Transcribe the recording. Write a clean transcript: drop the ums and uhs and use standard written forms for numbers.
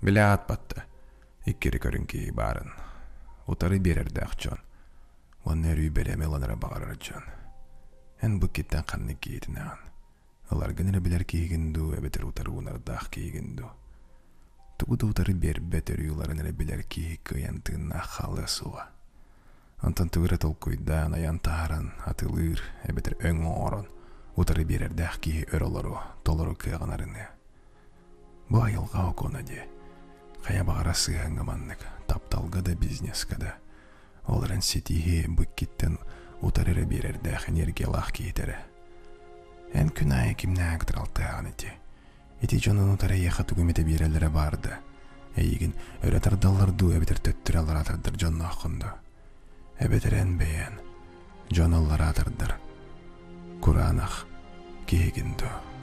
Били аатпатта, иккири көрүҥ киһи баарын. Утары биэрэрдээх дьон. Уонна өрүү бэлэми ылынара баҕарар дьон. Эн бу иккиттэн ханнык киһитинэҕин? Ыларгын эрэ билэр киһигин дуу, эбэтэр утары уунардаах киһигин дуу? Тугу да утары биэрбэт өрүү ыларын эрэ билэр киһи кыайан тыыннаах хаалыа суоҕа. Онтон тугу эрэ толкуйдаан, айан таһааран, атыылыыр, эбэтэр өҥ оҥорон, утары биэрэрдээх киһи өр олоруо, толору кыаҕын арыныа. Бу айылҕа окуона дии. Хайа баҕарар сыһыаҥҥа маннык, тапталга да, бизнеска да. Ол эрэн ситиһии быккиттэн утары эрэ биэрэрдээх энергиялаах киһитэ эрэ. Эн күн аайы кимнээҕи кытары алтыһаҕын ити? Ити дьонун утары эйиэхэ тугу эмитэ биэрэллэрэ баар да? Эйигин өрө тардаллар дуу эбэтэр төттөрү аллараа тардар дьоннооххун дуу? Эбэтэр эн бэйэн дьон аллараа тардар кураанах киһигин дуу?